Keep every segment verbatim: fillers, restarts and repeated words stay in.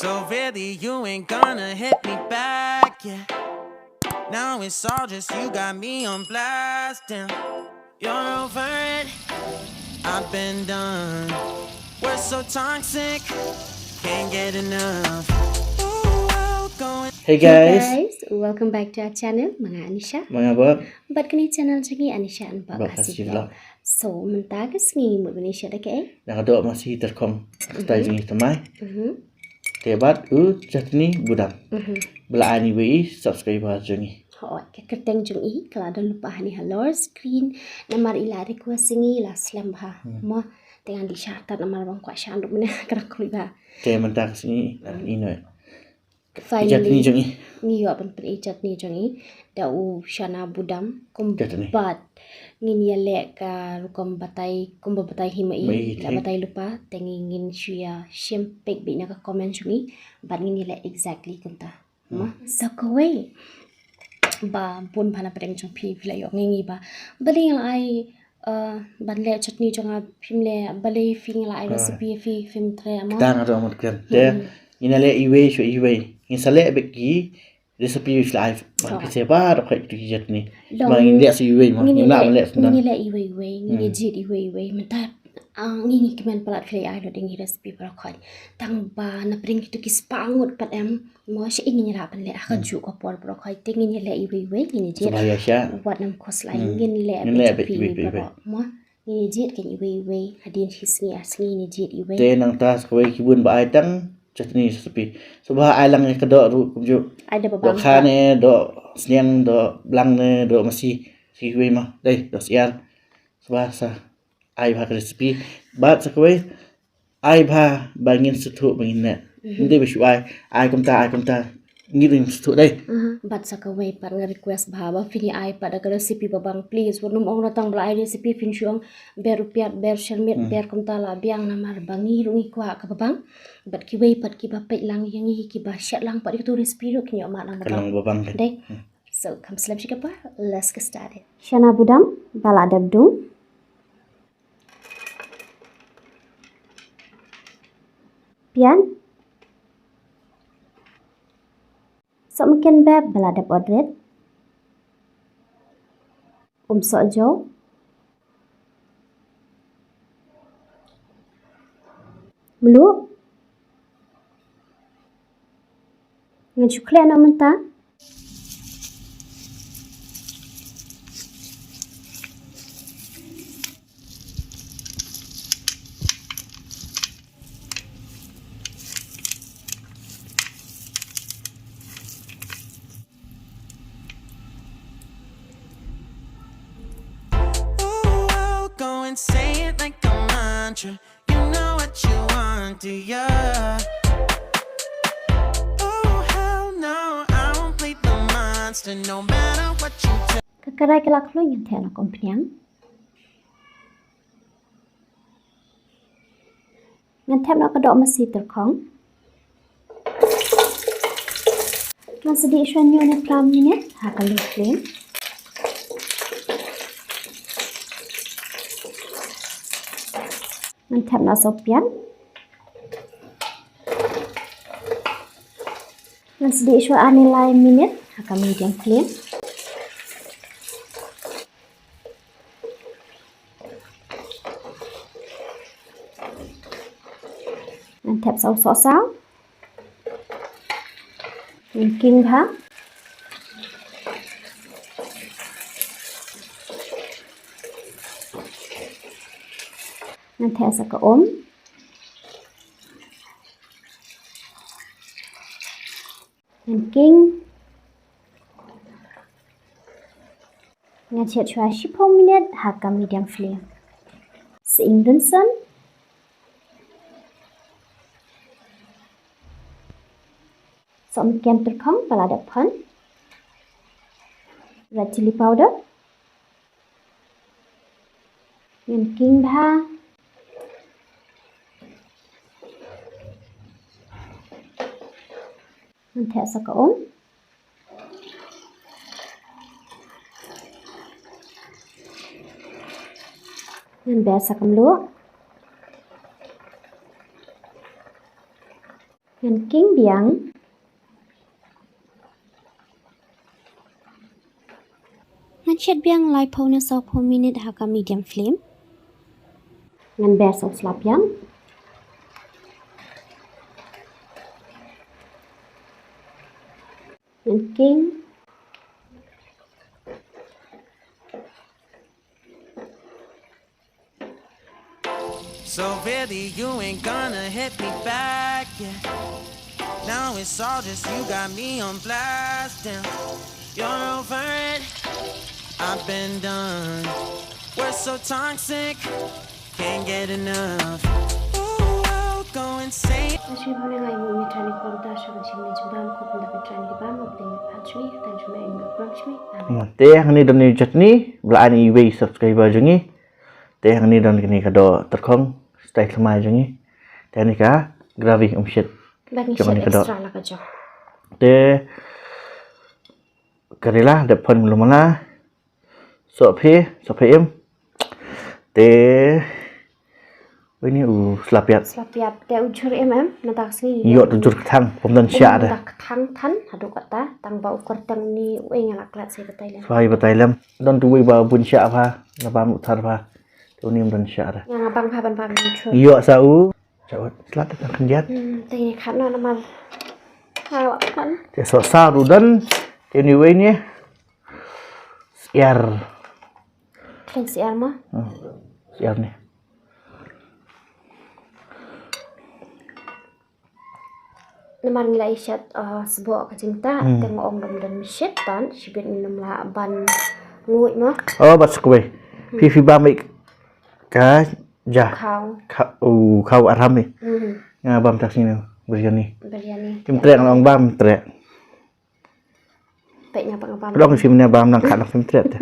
So really, you ain't gonna hit me back, yeah. Now it's all just you got me on blast, damn. You're over it, I've been done. We're so toxic, can't get enough. Ooh, I'll go and Hey Hey guys. guys, welcome back to our channel. Ma nga Anisha. Ma nga Bob. Bad kane channel jong ngi Anisha and Bob Bob Khasi Khasi Vlog. Vlog. So mynta ka sngi mut ban ïa share da kaei? Nga doh masi tyrkhong. Style jong ngi thymmai. Mhm. Te bad u chutney budam. Mhm. Ba la ai ïa i subscriber jong ngi. Hooid, ka kyrteng jong i ka la don lypa hangne halor screen. Namar i la request ïa ngi, la slem bha. Hmm. Mo, te ngan dih sha tad namar ba nga kwah sha ndup mynne ka dang khlur bha. Te mynta ka sngi, hmm, i noh. Finally, chutney jong i. Ngi ïoh ban pyn-i chutney jong i da u chana budam kum chutney. Bad ngin ïaleh ka rukom batai, kumba batai hi ma i, ma i, la thik. Batai lypa, te ngi ngin shu ïa shim peit beit na ka comment jong i, bad ngin ïaleh exactly kumta. Hmm. Ma, sa kawei ba bun ba na pdeng jong phi, phi la ïoh ngi ngi ba. Balei nga la ai, uh, ban leh chutney jong nga, phim leh, balei phi nga la ai, ah, recipe phi, phim treh mo. Tang ado mut kren. Hmm. Te, ngin leh iwei shu iwei. Ngin sa leh beit ki recipe phi la ai. Ba, oh, phi se ba da khoi ki chutney. Long, ma ngin leh shu iwei mo. Ngin, ngin leh, leh shu ngin leh iwei iwei. Ngin, hmm, jied iwei iwei. Mynta Ah, ngi ngi kmen palat phi la ai lut ïa ngi recipe baroh khoit. Tang ba na pdeng kito ki spah ngut pat em. Mo sha i ngin ïa lah ban leh ha kajuh ka por baroh khoit. Te ngin ïa leh iwei iwei ngin ïa jied. Sngewbha ïa sha. Wat nym khuslai, hmm, ngin leh, ngin leh beit beit iwei iwei baroh. Mo ngin ïa jied kan iwei iwei. Hadien shi sngi ar sngi ngin ïa jied iwei. Te nangta sa kawei ki bun ba ai tang chutney recipe. Sngewbha ai lang ïa ka doh ruh kumjuh. Ai da babang. Doh kha ne, doh sniang, doh blang ne, doh masi. Sa kiwei ma. Dei, doh syiar. Sngewbha sa ai bha ka recipe. Bad sa kawei, ai bha ba ngin sngewthuh ba ngin leh. Mhm. Ym dei ba shu ai, ai kumta, ai kumta. Ngi ruh ngim sngewthuh dei. Mhm. Bad sa kawei pat nga request bha ba phin ïa ai pat da ka recipe babang, please. Wat nym ong na tang ba la ai recipe phin shu ong ber u piat, ber syrmiat, hmm, ber kumta la biang namar ba ngi ruh ngi kwah ka babang. Bad kiwei pat kiba peit lang ïa ngi, kiba shet lang pat ïa katu recipe ruh kin ïoh mad lang babang. Ka long babang dei. Dei. Hmm. So, kham slem shi kynta, let's get started. Chana budam ba la dep dung. Pian. Sohmynken beb ba la dep ot rit. Um sohjew. Mluh. Ngan shu khleh noh mynta. Ooh, I'll go and say it like a mantra. You know what you want, do ya? Oh, hell no, I won't plead the monster no matter what you tell. Ka karai ka la khlur, ngan thep noh ka umphniang. Ngan thep noh ka doh masi tyrkhong. Ngan sa dih shuwa hynñiew ne phra minit ha ka low flame. Ngan thep noh sohpian. Ngan sa dih shuwa ar ne lai minit ha ka medium flame. Ngan thep sa u sohsaw. Ngan king bha. Ngan thep sa ka um. Ngan king. Ngan shet shuwa shiphew minit ha ka medium flame. Sa ing dunsan. Sohmynken tyrkhong ba la dep phon. Red chilli powder. Ngan king bha. Ngan thep sa ka um. Ngan ber sa ka mluh. Ngan king biang. Ngan shet biang laiphew ne sawphew minit ha ka medium flame. Ngan ber sa u sla pian. Ngan king. So really, you ain't gonna hit me back, yeah. Now it's all just you got me on blast, damn. You're over it, I've been done. We're so toxic, can't get enough. Ooh, I'll go insane. Ashi bhone ngai mu mi trani korda shong shim ni jibam ko punda pe trani jibam mo pinde pat shmi tan shmi ni bam shmi. Amen. Te hangne don ni chutney, bla ani wei subscriber jong ngi. Te hangne don kane ka doh tyrkhong style thymmai jong ngi. Te hangne ka gravy umshit. Bad ngi shet extra la ka jong. Te ka rila dep pon mulu mana. Soh phi, soh phi im. Te wei ni u sla piat. Sla piat te u jhur im em, na dak sngi. Ïoh tu jhur kthang, pom don sha da. Dak kthang than, haduh kata, tang ba u kyrteng ni u eng la klat sai batai lem. Sai batai lem. Don tu wei ba bun sha pha, na bam u thar pha. Tu ni don sha da. Nga bang pha ban bam ni chur. Ïoh sa u. Sa u slat tang khyndiat. Hmm, te ni khat na namar. Ha, wa khan. Te soh sa ru don. Te ni wei ni. Siar. Khleng siar ma? Hmm. Siar ni. Namar ngi la i shet, uh, sboh ka jingta, hmm, te nga ong dom dom shet pan, shibit ngi nam la ban nguid ma. Oh, bat skway. Hmm. Phi phi bam ik ka ja. Khaw. Kha-, u khaw aram ni. Hmm. Nga bam tak sini biryani. Biryani. Kim trek nga ong bam trek. Pek nya pek nga bam. Long sim nya bam nang khat nang sim tret.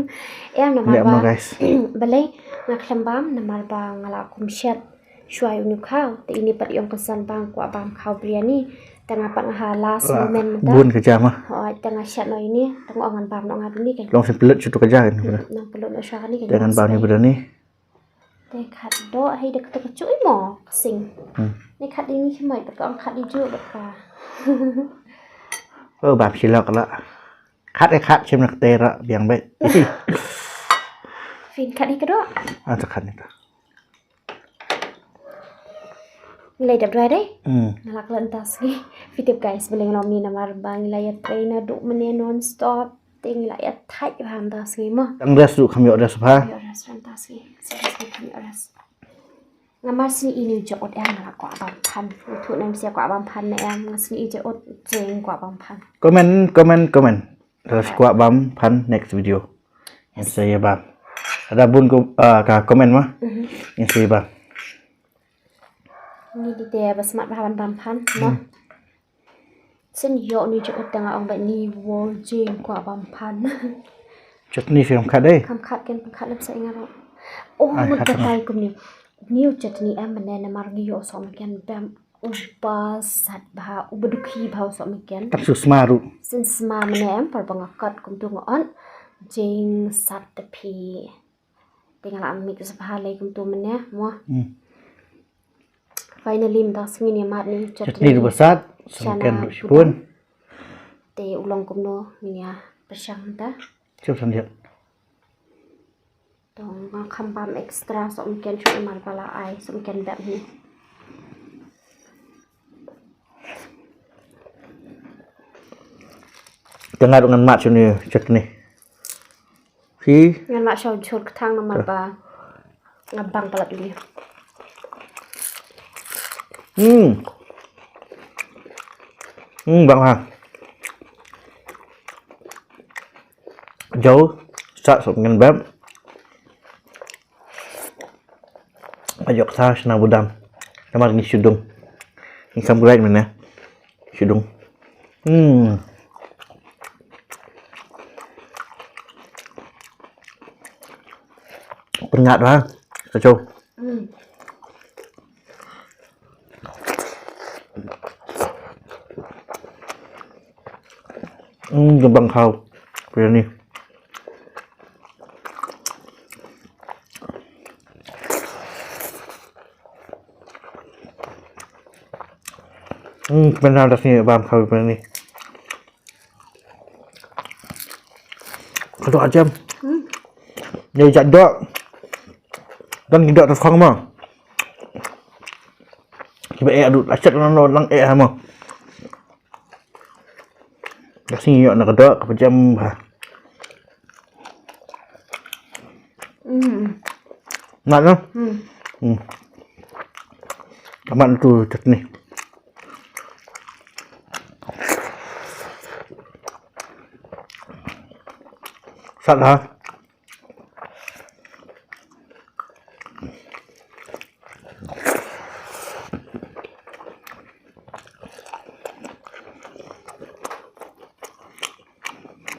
Em namar ba. Guys. Balei nga khlem bam namar ba nga la kum shet. Shuwa ïa u khaw te ini pat ïong kesan bam kwah bam khaw biryani. Te nga pat nga ha last moment mynta. Bun ka jam ah. Hooid te nga shet noh ini te nga ong ngan bam noh nga biryani kan. Long sim pelet shutu ka jam. Nang pelet noh shuwa kani kan. Te ngan bam ni biryani. Te khat doh hei da kata ka chui mo ka sing. Hmm. Ni khat di ni himai bad ka ong khat di ju bad ka. Oh bam shilok la. Khat e khat shim na kata ra biang bad. Fin khat di ka doh. Ah ta khat ni ta. Ngi la dep dry dei. Hmm. Nga la klet tas ngi. Fitip guys, beli ngi la mi namar ba ngi la ïa train na duk mene non stop. Te ngi la ïa thait bha mynta sngi mo. Tang rest ruh kham ïoh rest bha. Ïoh rest mynta sngi. Sa rest ngi kham ïoh rest. Nga mar sngi ini u jok ut em nga la kwah bam phan. Nga thuh nem sia kwah bam phan ne em nga sngi i jok ut jeng kwah bam phan. Comment, comment, comment. Rest kwah bam phan next video. Yes. Sa ïa bam. Ada bun ko, ah, ka comment ma. Mhm. Sa ïa bam. Ni di te ba smat bha ban bam phan mo. Hmm. Sin ïoh ni jok ut te nga ong ba ni wo jing kwah bam phan. Chutney fi kam khat dei. Kam khat ken kam khat lem sa inga ro. Oh mut batai kum ni. Ni u chutney em mane namar ngi ïoh som ken bam uba sat bha uba dukhi bha som ken. Tam su sma ru. Sin sma mane em par ba nga kat kum tu nga on. Jing sat te phi. Te nga la mix bha lei kumtu mynne mo. Hmm. Finally mynta sngi ni mad ni chutney ruh ba sat, sngewken ruh shibun. Te u long kumno ngin ïa pyrshang mynta. Chop san diat. To nga kham bam extra sngewken shu mar ba la ai sngewken bad ni. Te nga ruh ngan mad shuh ni chutney. Hi. Ngan mad shuh jhur kthang namar ba nga bang palat uni. Hmm. Hmm, bang ha. Jaw, sat sop ngan bam. Ajok sa shna budam. Namar ngi shudung. Ngi kam gulai mana. Shudung. Hmm. Perngat ha. Kacau. Hmm. Hmm, jembang kau. Biryani. Hmm, pynah da sini bam kau pynah ni. Ka doh jam. Hmm. Ni jat doh. Dan ki doh tu khong ma. Kiba eh adu, achat lang lang eh ma. Da sini ïoh na ka doh ka pynjam ba. Hmm. Mat no? Hmm. Hmm. Ka mat tu chutney. Sat ha.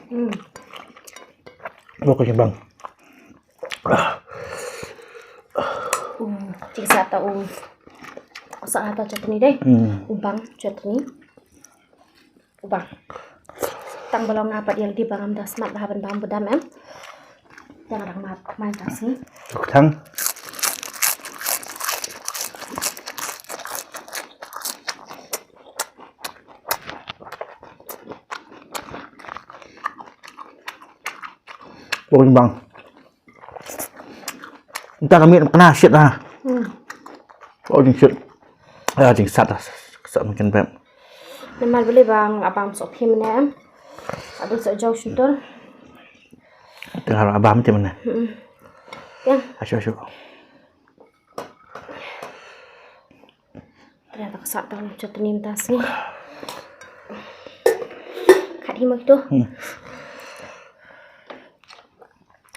Hmm. Bok ko bang. Uh, jingsa ta u. Sa ta chutney dei. Hmm. U bang chutney. U bang. Tang ba long nga pat ïa lade ba ngam da smat ba ha ban bam budam em. Tang dang map mai ta si. Tuk tang. Bok bang. Nta kami kena shit lah. Hmm. Oh, jing shit. Ah, jing sat lah. Sat mungkin beb. Namar beli bang abang sok phim ne em. Abang sok jauh sentul. Tengah abang macam mana? Hmm. Ya. Asyik asyik. Ternyata ka sat tang chutney mynta sngi. Khat hi mo kito. Hmm.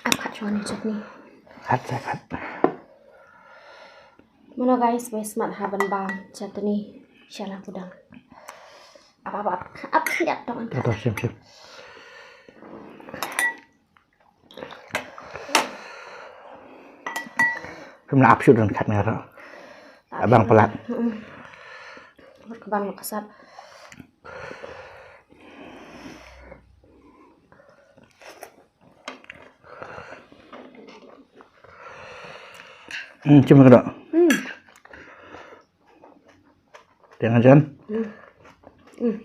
Ap khat shuwa ni chutney. Khat sa khat. Mano guys, wei smat ha ban bam chutney sha la pudang. Ap ap ap ap ap tong. Ap ap sim sim. Phim la ap shuh don khat ne ro. Abang palat. Ka bang ka sat. Hmm, cuma ka dok. Hmm. Tengah jan. Hmm. Hmm.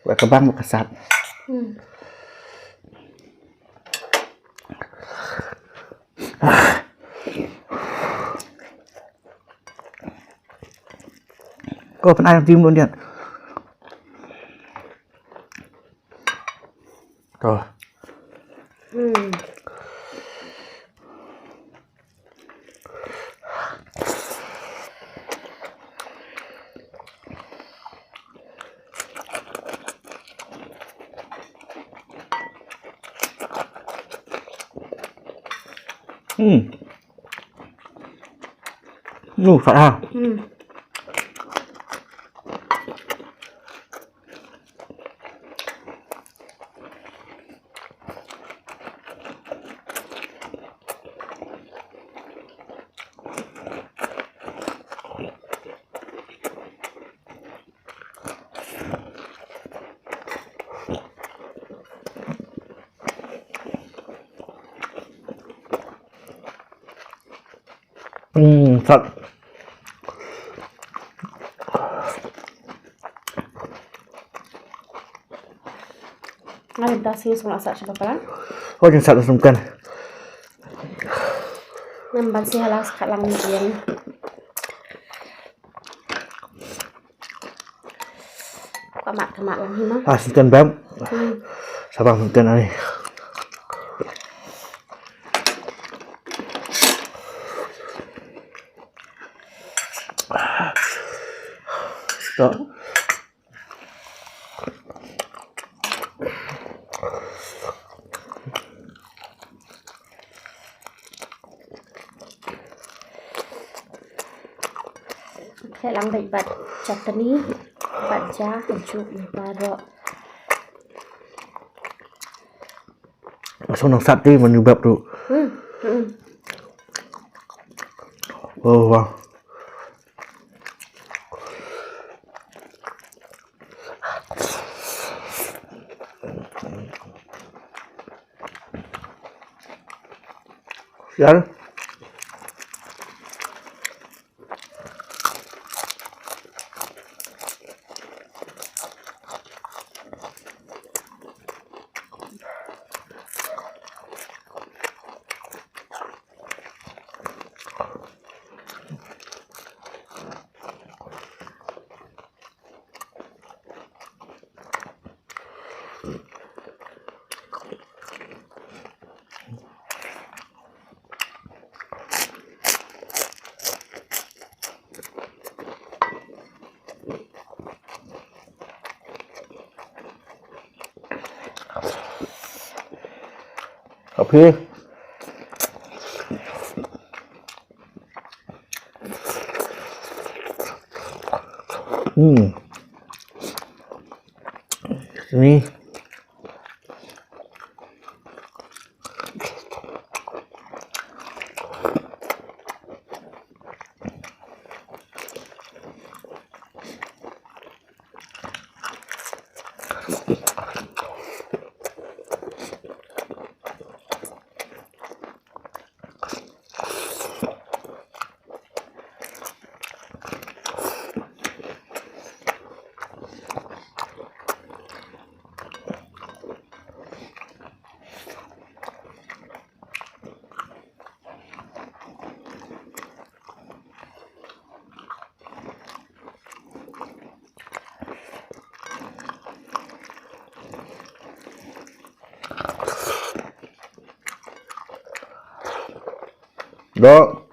Wa ka bang ka sat. Hmm. Ko pynai tim lun diat. To. Hmm. Hmm. Nu, sat ha. Hmm. Hmm, sat. Nga rim ta si sung la sat sha ba palat. Oh, jin sat sung kan. Ngam ban si hala sat lang ni jen. Ka mat ka mat lang hi ma. Ah, senten bam. Hmm. Sabang senten ani. To. Khleh lang bad bad chutney bad ja ha ju baroh. Song nang sat te man bab tu. Hmm. Hmm. Oh, wow. Yan. Kapi. Hmm. Sini. Dok.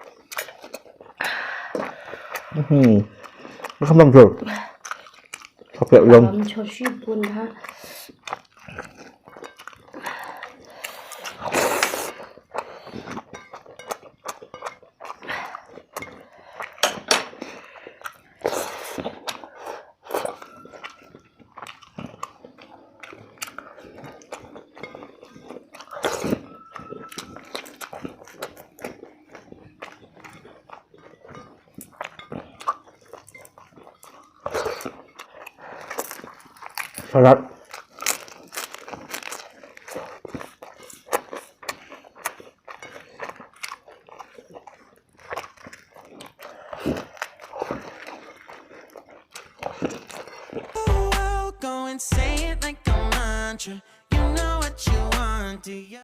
Hmm. Kham lam jur. Kham lam. Lam jur shi bun ha. Salad. Go and say it like a mantra. You know what you want, do you?